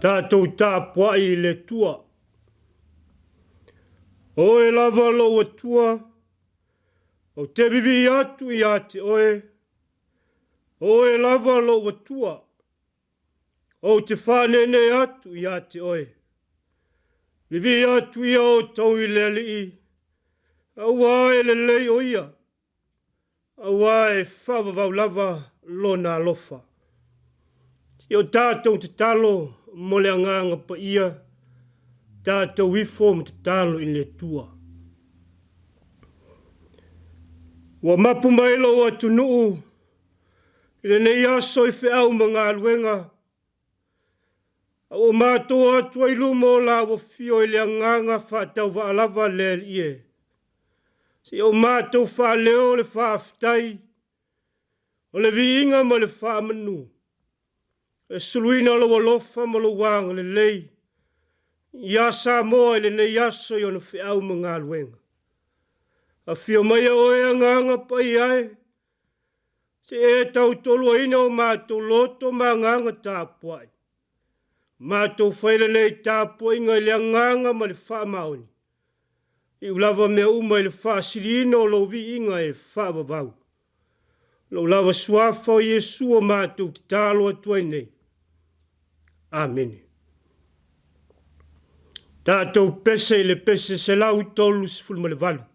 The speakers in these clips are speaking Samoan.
Tatou tapuai i le Atua. O oe lava lou Atua, ou te vivii atu ia te oe, o oe lava lou Atua, ou te faaneenee atu ia te oe. Vivii atu ia outou i le Alii, aua e lelei o ia, aua e faavavau lava lona alofa. Se i o tatou tatalo mo le Agaga Paia, tatou ifo ma tatalo i le Atua. Ua mapu mai lou atunuu i lenei aso i feau ma galuega, a ua matou o atu ai i luma o lau afio i le agaga faatauvaa lava le Alii e. Se i o matou faaleo le faafetai, o le viiga ma le faamanu, e suluina lou alofa ma lou agalelei ia Samoa i lenei aso i ona feau ma galuega. Afio maia oe Agaga Paia e, se i e tautoaluaina o matou loto ma agaga tapuai. Matou fai lenei tapuaiga i le agaga ma le faamaoni. Iu lava mea uma i le faasiliina o lou viiga e faavavau. Lou lava suafa o Iesu o matou tatalo atu ai nei. Amene. Tatou pese i le pese 138.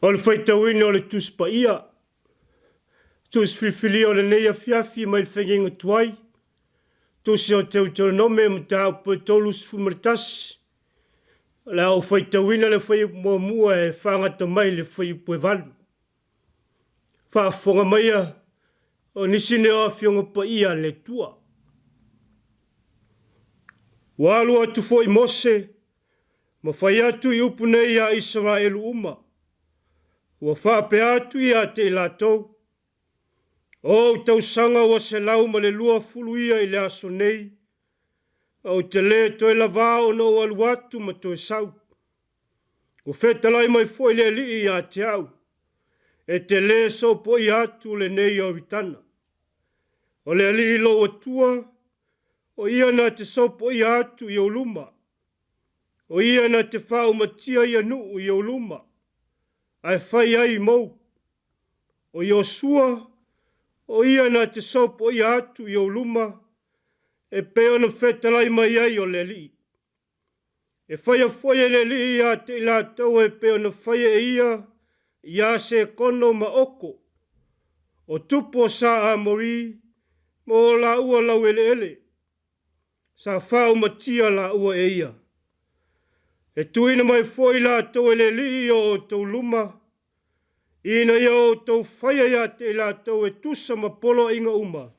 O le faitauina o le Tusi Paia, Tusi Filifilia o lenei afiafi mai le Feagaiga Tuai, Tusi o Teuteronome, Mataupu e 31, o le a ou faitauina le fuaiupu muamua e faagata mai le fuaiupu e 8. Faafofoga maia, o nisi nei o Afioga Paia a le Atua. Ua alu atu foi Mose ma fai atu i upu nei iā Isaraelu uma, ua faapea atu ia te i latou, O ou tausaga ua 120 ia i le aso nei, ou te lē toe lavā ona ou alu atu ma toe sau. Ua fetalai mai foi le Alii ia te au, e te lē sopoia atu lenei Ioritana. O le Alii lou Atua, o ia na te sopoia atu i ou luma, o ia na te faaumatia ia nuu i ou luma, ae fai ai mou. O Iosua, o ia na te sopoia atu i ou luma, e pei ona fetalai mai ai o le Alii. E faia foi e le Alii ia te i latou e pei ona faia e ia iā Sekono ma Oko, o tupu o Sa Amori, ma o laua laueleele, sa faaumatia laua e ia. E tuuina mai foi latou e le Alii i o outou luma, ina ia outou faia ia te i latou e tusa ma poloaiga uma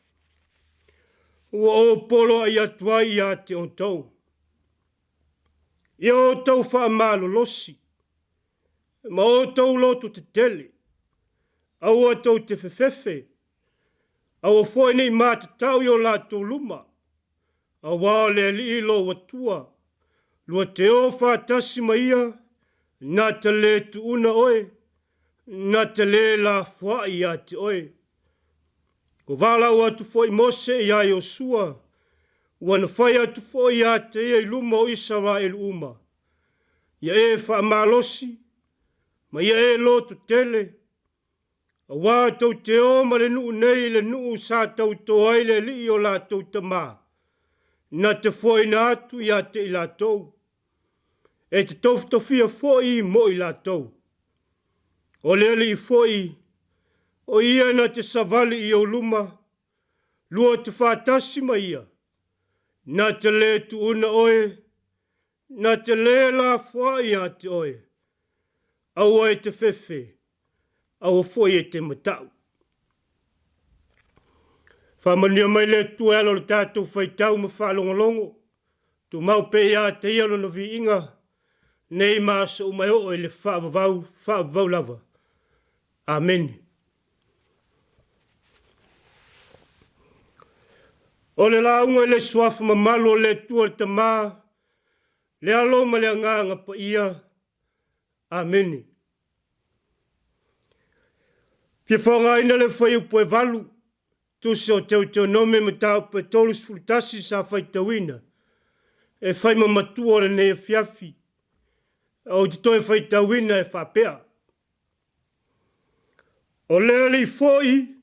ua ou poloai atu ai ia te outou. Ia outou faamalolosi ma outou loto tetele, aua tou te fefefe, aua foi ne i matatau i o latou luma, auā o le Alii lou Atua, lua te o faatasi ma ia, na te lē tuuna oe, na te lē lafoai ia te oe. Ua valaau atu foi Mose iā Iosua, ua na fai atu foi ia te ia i luma o Isaraelu uma, Ia e faamalosi, ma ia e loto tele, auā tou te o ma le nuu nei i le nuu sa tautō ai le Alii o latou tamā, na te foaina atu ia te i latou, e te tofitofia foi mo i latou. O le Alii foi, o ia na te savali i ou luma, lua te faatasi ma ia, na te lē tuuna oe, na te lē lafoai ia te oe, aua e te fefe, aua foi e te matau. Faamanuia mai le Atua e ala o le tatou faitau ma faalogologo, tumau pea ia te ia lona viiga, nei ma aso uma e oo i le faavavau, faavavau lava. Amene. O le lauga i le suafa mamalu o le Atua le Tama, le Alo ma le Agaga Paia. Amene. Fia faaaogaina le fuaiupu e 8, Tusi o Teuteonome mataupu e 31 sa faitauina e fai ma matua o lenei afiafi, ou te toe faitauina e faapea, O le Alii foi,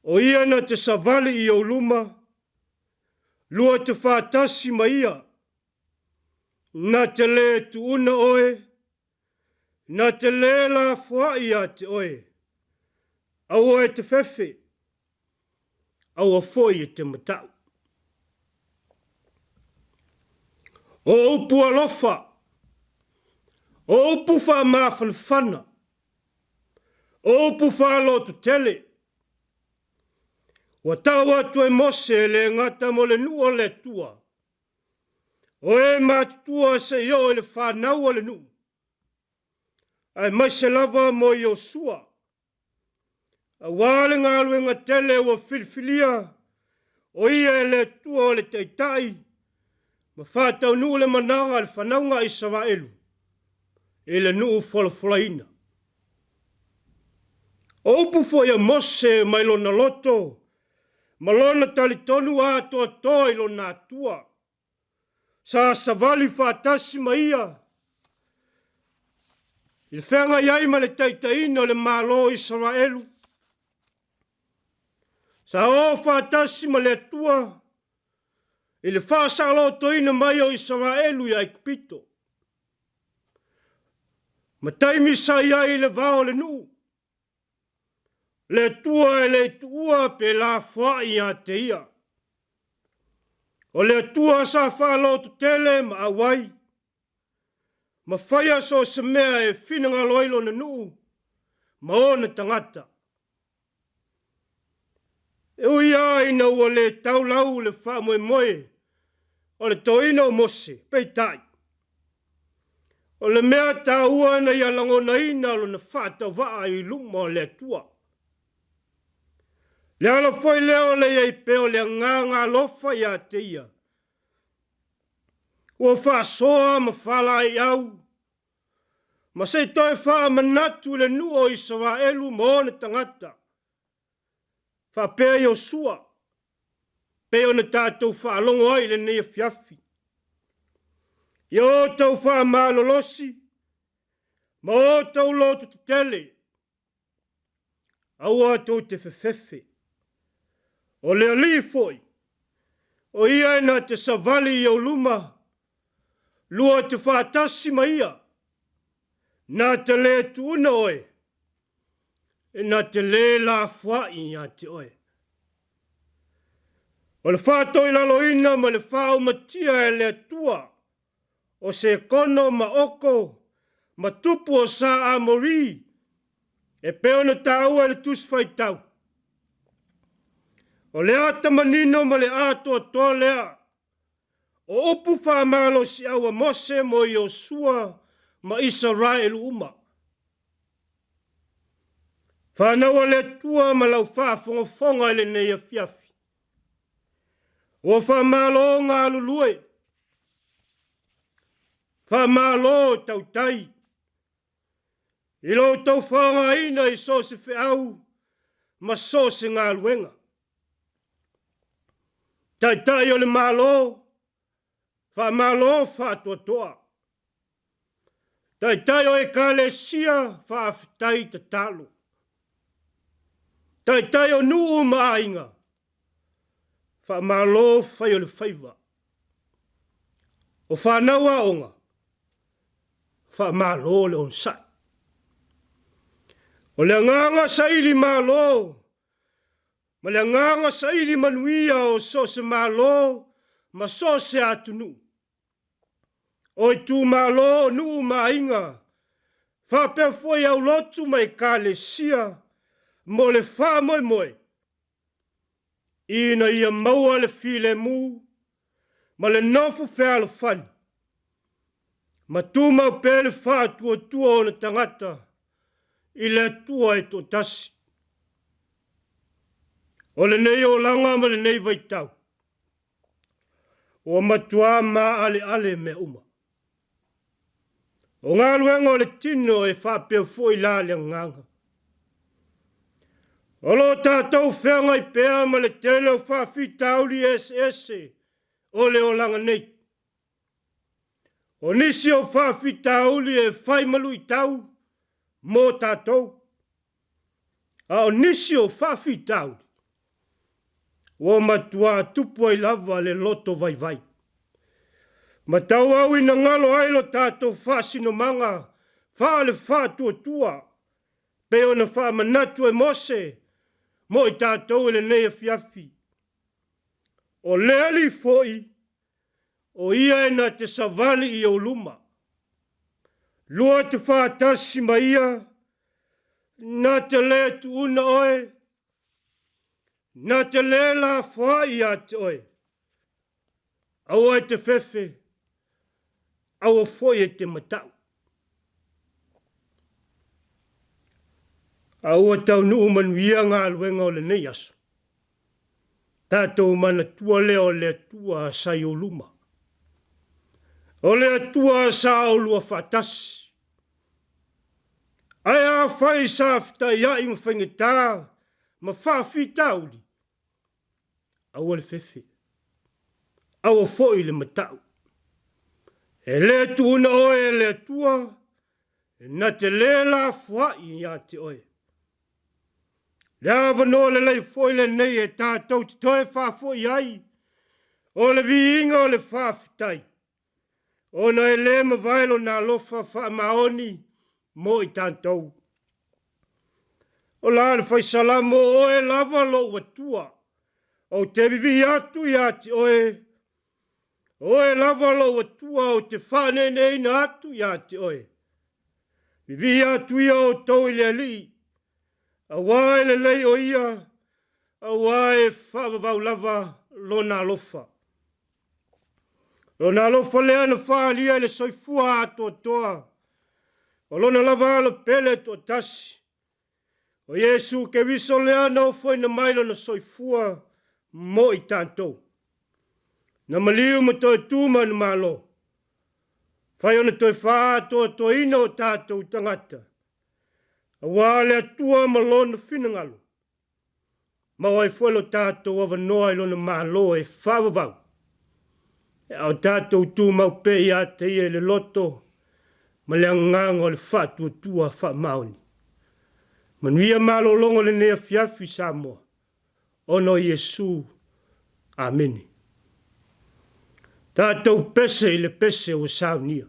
o ia na te savali i ou luma, lua te faatasi ma ia, na te lē tuuna oe, na te lē lafoai ia te oe, aua e te fefe, aua foi e te matau. O upu alofa, o upu faamafanafana, o upu faalototele, ua tau atu e Mose e le gata mo le nuu o le Atua, o e matutua se i oo i le fanau o le nuu, aemaise lava mo Iosua, auā le galuega tele ua filifilia o ia e le Atua o le Taitai ma faataunuu le managa a le fanauga a Isaraelu i le nuu folafolaina. O upu foi a Mose mai lona loto ma lona talitonu atoatoa i lona Atua, sa savali faatasi ma ia i le feagai ai ma le taitaiina o le Malo o Isaraelu, sa o faatasi ma le Atua i le faasaolotoina mai o Isaraelu i Aikupito. Ma taimi sa i ai i le vao o le nuu, le Atua e le i tuua pe lafoai ia te ia. O le Atua sa faalototele ma auai, ma faia so o se mea e finagalo ai lona nuu ma ona tagata. E ui lava ina ua le tau lau le faamoemoe o le toeaina o Mose, peitai, o le mea taua ina ia lagonaina lona faatauvaa i luma o le Atua. Le ala foi lea o le i ai pea o le agaga alofa ia te ia, ua faasoa ma faalaeiau ma se i toe faamanatu i le nuu o Isaraelu ma ona tagata, faapea Iosua, pei ona tatou faalogo ai i lenei afiafi. Ia outou faamalolosi ma outou loto tetele, Aua tou te fefefe. O le Alii foi, o Ia e na te savali i ou luma, lua te faatasi ma Ia, na te le tuuna oe, e na te le lafoai ia te oe. O le faatoilaloina ma le faaumatia e le Atua o Sekono ma Oko ma tupu o Sa Amori, e pei ona taua i le Tusi Faitau. O le ata manino ma le atoatoa lea o upu faamalosiau a Mose mo Iosua ma Isaraelu uma. Fanau a le Atua ma lau faafogafoga i lenei afiafi, Ua faamalo galulue, faamalo tautai i lo outou faaaogaina i so o se feau ma so o se galuega. Taitai o le Malo, faamalo faatoatoa. Taitai o Ekalesia, faafetai tatalo. Taitai o nuu ma aiga, faamalo fai o le faiva. O fanau aoga, faamalo le onosai. O le agaga saili malo ma le agaga saili manuia o so o se Malo ma so o se atunuu, o itumalo, o nuu ma aiga, faapea foi aulotu ma ekalesia mo le faamoemoe ina ia maua le filemu ma le nofo fealofani ma tumau pea le faatuatua o ona tagata i le Atua e toatasi. O lenei olaga ma lenei vaitau, Ua matuā maaleale mea uma. O galuega o le tino e faapea foi la le agaga. O lo o tatou feagai pea ma le tele o faafitauli eseese o le olaga nei. O nisi o faafitauli e fai ma luitau mo tatou, a o nisi o faafitauli ua matuā tupu ai lava le loto vaivai. Ma tauau ina galo ai lo tatou faasinomaga faale-faatuatua pei ona faamanatu e Mose mo i tatou i lenei afiafi. O le Alii foi, o Ia e na te savali i ou luma. Lua te faatasi ma Ia, na te le tuuna oe, na te le lafoai ia te oe. Aua e te fefe, aua foi e te matau. A ua taunuu manuia galuega o lenei aso, tatou manatua lea o le Atua sa i ou luma. O le Atua sa oulua faatasi. Ae afai sa fetaiai ma faigata ma faafitauli, aua le fefe, aua foi le matau. E le tuuna oe e le Atua, na te le lafoai ia te oe. Le avanoa lelei foi lenei e tatou te toe faafoi ai o le viiga o le faafetai, ona e le mavae lona alofa faamaoni mo i tatou. O la le Fai Salamo, o oe lava lou Atua, ou te vivii atu ia te oe, o oe lava lou Atua, ou te faaneeneina atu ia te oe. Vivii atu ia outou i le Alii, auā e lelei o ia, auā e faavavau lava lona alofa. Lona alofa lea na faaalia i le soifua atoatoa, o lona lava alo pele toatasi, o Iesu Keriso lea na ofoina mai lona soifua mo i tatou. Na maliu ma toe tu manumalo, fai ona toe faaatoatoaina o tatou tagata, auā le Atua ma lona finagalo, maua ai foi lo tatou avanoa i lona Malo e faavavau, a o tatou tumau pea ia te ia i le loto ma le agaga o le faatuatua faamaoni. Manuia malologa o lenei afiafi Samoa, ona o Iesu. Amene. Tatou pese i le pese ua saunia.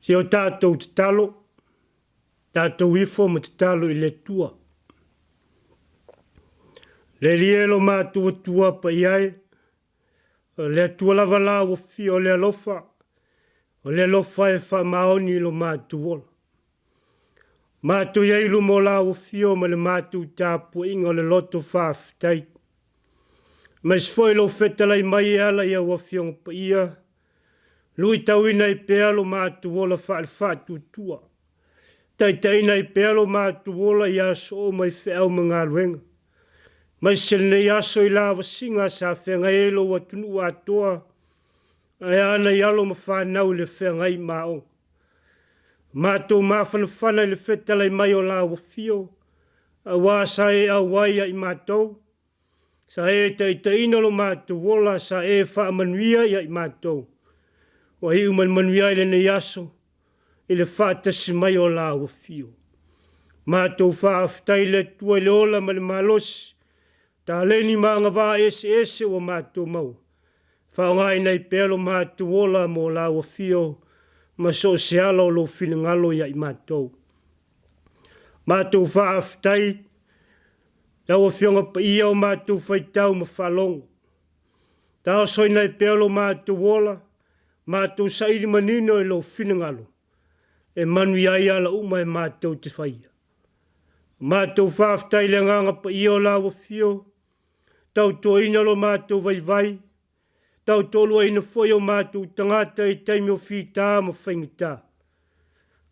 Si o tatou tatalo, tatou ifo ma tatalo i le Atua. Le Alii e lo matou Atua paia e, o le Atua lava la ua fia o le alofa, o le alofa e faamaoni i lo matou ola. Matou i ai i luma o la ua fio ma le matou tapuaiga o le loto faafetai. Aemaise foi lou fetalai mai e ala i au Afioga Paia, luitauina ai pea lo matou ola faale-faatuatua. Taitaiina ai pea lo matou ola i aso uma i feau ma galuega. Aemaise lenei aso i lavasiga sa feagai ai lou atunuu atoa, ae a nai alo ma fanau i le feagai ma aoga. Matou mafanafana i le fetalai mai o la ua fio, aua sa e auai ia i matou, sa e taitaiina lo matou ola, sa e faamanuia ia i matou. Ua iu ma le manuia ai lenei aso i le faatasi mai o la ua fio. Matou faafetai i le Atua i le ola ma le malosi, taleni ma agavaa eseese ua matou maua. Faaaogaina ai pea lo matou ola mo lau afio ma so o se ala o lou finagalo ia i matou. Matou faafetai lau Afioga Paia o matou faitau ma faalogo. Taosoina ai pea lo matou ola, matou saili manino i lou finagalo, e manuia ai ala uma e matou te faia. Matou faafetai i le Agaga Paia o lau Afio, tautuaina lo matou vaivai, tautoaluaina foi o matou tagata i taimi o fita ma faigata.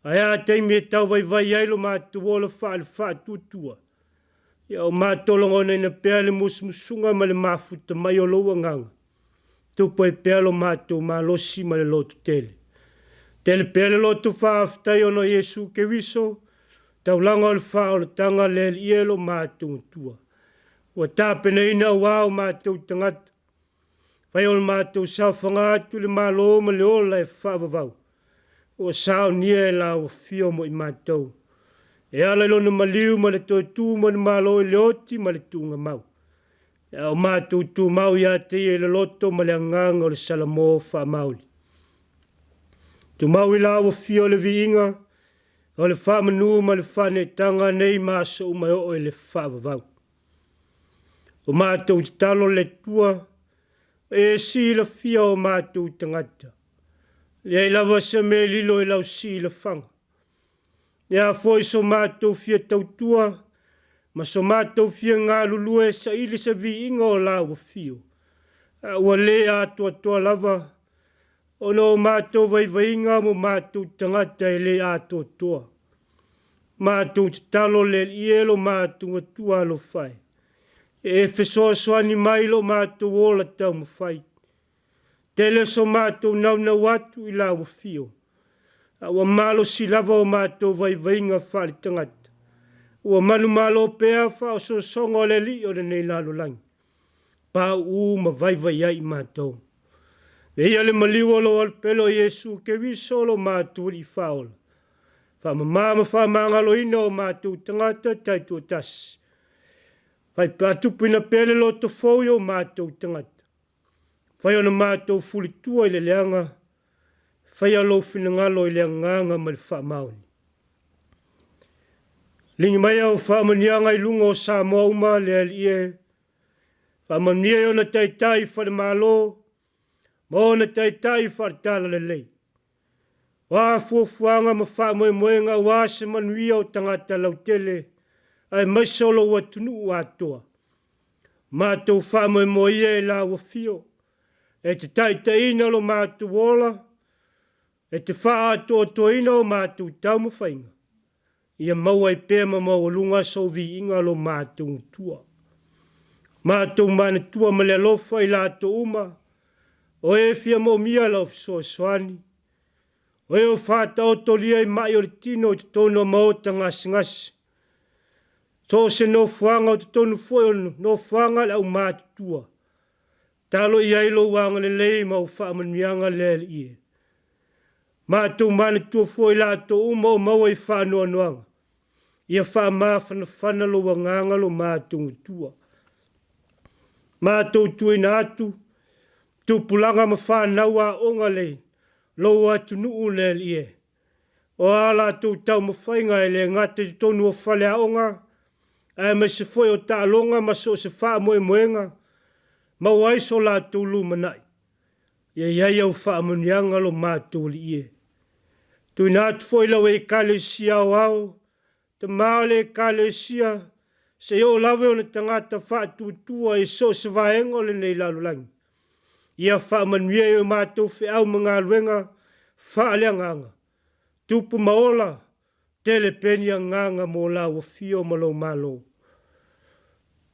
Ae a taimi e tau vaivai ai lo matou ola faale-faatuatua, ia o matou lagonaina pea le musumusuga ma le mafuta mai o lou Agaga, tupu ai pea lo matou malosi ma le lototele. Tele pea le loto faafetai ona o Iesu Keriso, taulaga o le faaolataga le Alii e lo matou Atua. Ua tapenaina aua o matou tagata. Fai o le matou saofaga atu i le Malo ma le ola e faavavau, ua saonia e lau Afio mo i matou, e ala i lona maliu ma le toe tu mai le Malo i le oti ma le tuugamau. A o matou tumau ia te ia i le loto ma le agaga o le Salamo faamaoni. Tumau i lau Afio le viiga, o le faamanu ma le faaneetaga nei ma aso uma e oo i le faavavau. O matou tatalo le Atua, e silafia o matou tagata. Leai lava se mea e lilo i lau silafaga. E a foi so matou fia tautua ma so matou fia galulue e saili se viiga o lau afio, a ua le atoatoa lava ona o matou vaivaiga ma o matou tagata e le atoatoa. Matou tatalo le Alii e lo matou Atua alofa e, e fesoasoani mai lo matou ola taumafai. Tele so matou naunau atu i lau afio, a ua malosi lava o matou vaivaiga faaletagata. Ua manumalo pea faaosoosoga o le Alii o lenei lalolagi, pauu ma vaivai ai i matou. Veia le maliu o lou alupele o Iesu Keriso lo matou Alii Faaola, faamama ma faamagaloina o matou tagata taitoatasi. Faatupuina pea le loto fou i o matou tagata. Fai ona matou fulitua i le leaga, faia lou finagalo i le agaga ma le faamaoni. Ligi mai au faamanuiaga i luga o Samoa uma, le Alii e, faamanuia i ona taitai faale-Malo ma ona taitai faale-Talalelei. O a fuafuaga ma faamoemoega aua se manuia o tagata lautele aemaise o lou atunuu atoa, matou faamoemoe ia i lau afio e te taitaiina lo matou ola, e te faaatoatoaina o matou taumafaiga, ia maua ai pea ma maualuga sou viiga lo matou Atua. Matou manatua ma le alofa i latou uma o e fia moomia lau fesoasoani, o e o faataotolia i mai o le tino i totonu o maota gasegase, so o se nofoaga o totonu foi o nofoaga a le aumatutua, talo i ai lou agalelei ma au faamanuiaga le Alii e. Matou manatua foi i latou uma o maua i faanoanoaga, ia faamafanafana lou agaga lo matou Atua. Matou tuuina atu tupulaga ma fanau aoga le lou atunuu le Alii e. O a latou taumafaiga e le gata i totonu o faleaoga, aemaise foi o taaloga ma so o se faamoemoega, maua ai so latou lumanai. Ia i ai au faamanuiaga lo matou Alii e. Tuuina atu foi i lau Ekalesia Aoao, Tama o le Ekalesia, seia oo lava i ona tagata faatuatua i so o se vaega o lenei lalolagi. Ia faamanuia i o matou feau ma galuega faaleagaga, tupu ma ola, tele pea ni agaga mo lau afio ma lou Malo.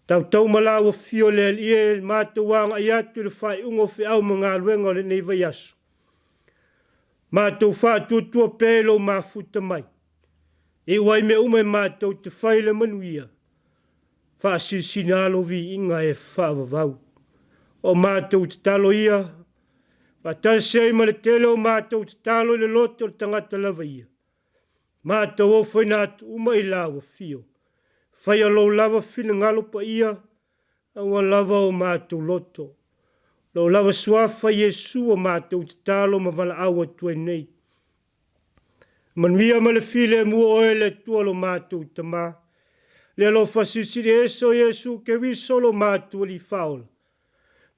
Tautau ma lau afio le Alii e, matou agai atu i le faaiuga o feau ma galuega o lenei vaiaso. Matou faatuatua pea i lou mafuta mai. Iu ai mea uma e matou te fai i le manuia, faasilisili lou viiga e faavavau. O matou tatalo ia, faatasi ai ma le tele o matou tatalo i le loto o le tagata lava ia, matou ofoina atu uma i lau afio. Faia lou lava finagalo paia, aua lava o matou loto. Lou lava suafa Iesu o matou tatalo ma valaau atu ai nei. Manuia ma le filemu o oe le Atua lo matou Tama, le alofa silisili ese o Iesu Keriso lo matou Alii Faaola,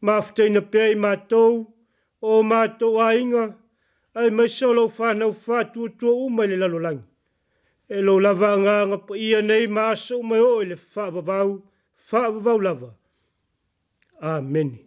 mafutaina pea i matou, o matou aiga, aemaise o lau fanau faatuatua uma i le lalolagi. E lou lava agaga paia nei ma aso uma e oo i le faavavau, faavavau lava. Amene.